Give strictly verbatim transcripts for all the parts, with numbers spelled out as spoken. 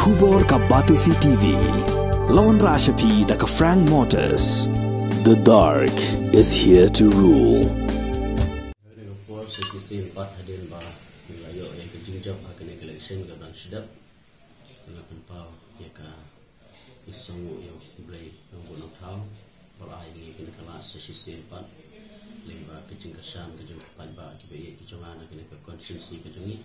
Khubor ka Batesi T V. Lawan Rashapi da ka Frank Motors. The dark is here to rule. Hynrei ka por sa shisien pat hadien ba ngi la ïoh ïa ka jingjop ha kane ka election ka dang shadap, nga pynpaw ïa ka, ïa ka sngewbha ïa U Blei Nongbuh Nongthaw ba la ai ïa ngi kane ka lad sa shisien pat lyngba ka jingkyrshan ka jong ki paidbah kiba ïeit ki jong nga na kane ka constituency ka jong ngi.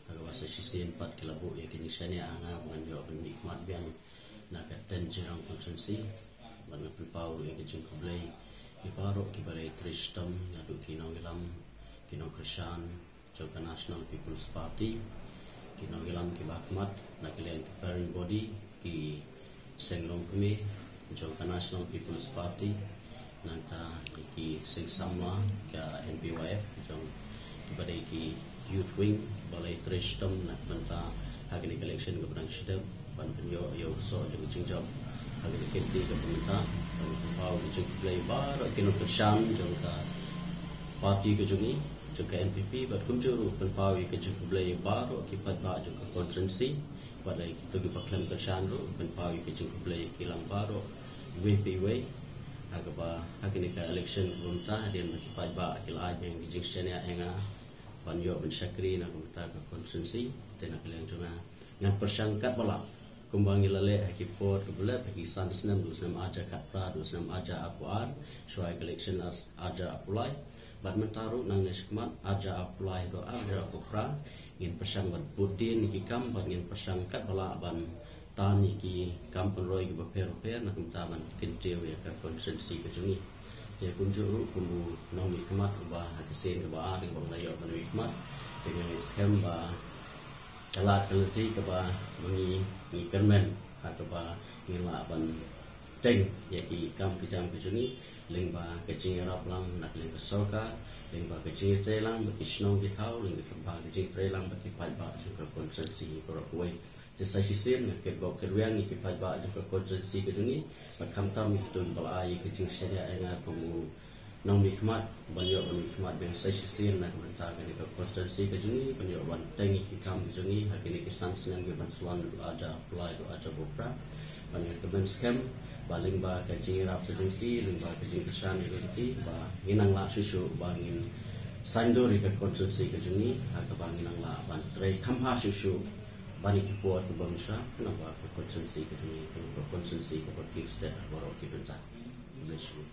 Ha kaba sa shisien pat ki la buh ïa ka jingshaniah ha nga ba ngan ïoh ban mihkhmat biang na ka ten Jirang constituency. Bad nga pynpaw ruh ïa ka jingkhublei ïa baroh kiba la trei shitom, naduh ki nongïalam, ki nongkyrshan jong ka National People's Party, ki nongïalam kiba khmat na ka liang ka parent body, ki seng longkmie jong ka National People's Party, nangta ki seng samla ka N P Y F jong kiba dei ki youth wing, kiba la trei shitom na ka bynta ha kane ka election kaba dang shadap, ban pynïoh ïa u soh jong ka jingjop ha kane ka kynti kaba mynta. Ban pynpaw ka jingkhublei baroh ki nongkyrshan jong ka party ka jong ngi, jong ka N P P, bad kumjuh ruh pynpaw ïa ka jingkhublei baroh ki paidbah jong ka constituency. Bad ïa kito kiba khlem kyrshan ruh pynpaw ïa ka jingkhublei ïa ki lang baroh, iwei pa iwei. Ha kaba ha kane ka election kaba mynta, hadien ba ki paidbah ki la ai biang ka jingshaniah ïa nga ban ïoh ban shakri na ka bynta ka constituency, te na ka liang jong nga ngan pyrshang katba lah kumba ngi la leh ha ki por kiba leh, ha ki san snem, haduh snem arhajar khatphra, haduh snem arhajar arphew ar, shuwa ka election ar, arhajar arphew lai. Bad mynta ruh nangne shakhmat, arhajar arphew lai haduh arhajar arphew phra, ngin pyrshang ban bud dien ïa ki kam, bad ngin pyrshang katba lah ban tan ïa ki kam pynroi kiba pher bapher na ka bynta ban kyntiew ïa ka constituency ka jong ngi. Te kumjuh ruh kum u nongmihkhmat uba ha ka sien kaba ar kaba nga la ïoh ban mihkhmat, te nga ngeit skhem ba ka lad ka lynti kaba ma ngi ngi kyrmen ha kaba ngin lah ban teng ïa ki kam ki jam ki jong ngi, lyngba ka jingïarap lang na ka liang ka sorkar, lyngba ka jingïatrei lang bad ki shnong ki thaw, lyngba ka jingïatrei lang bad ki paidbah jong ka constituency baroh kawei. Te sa shisien nga kitbok kitwiang ïa ki paidbah jong ka constituency ka jong ngi, bad khamtam ïa kito kiba la ai ïa ka jingshaniah ïa nga kum u nongmihkhmat ban ïoh ban mihkhmat biang sa shisien na ka bynta kane ka constituency ka jong ngi, ban ïoh ban teng ïa ki kam ka jong ngi ha kine ki san snem kiban sa wan, haduh arhajar arphew lai haduh arhajar arphew phra. Bad nga kyrmen skhem ba lyngba ka jingïarap ka jong ki, lyngba ka jingkyrshan ka jong ki, ba ngin nang lah shuh shuh ba ngin saiñdur ïa ka constituency ka jong ngi ha kaba ngin nang lah ban trei kham bha shuh shuh ban ïa ki por kiba mynshwa, khnang ba ka constituency ka jong ngi kan long ka constituency kaba kiew stet ha baroh ki bynta. Khublei shibun.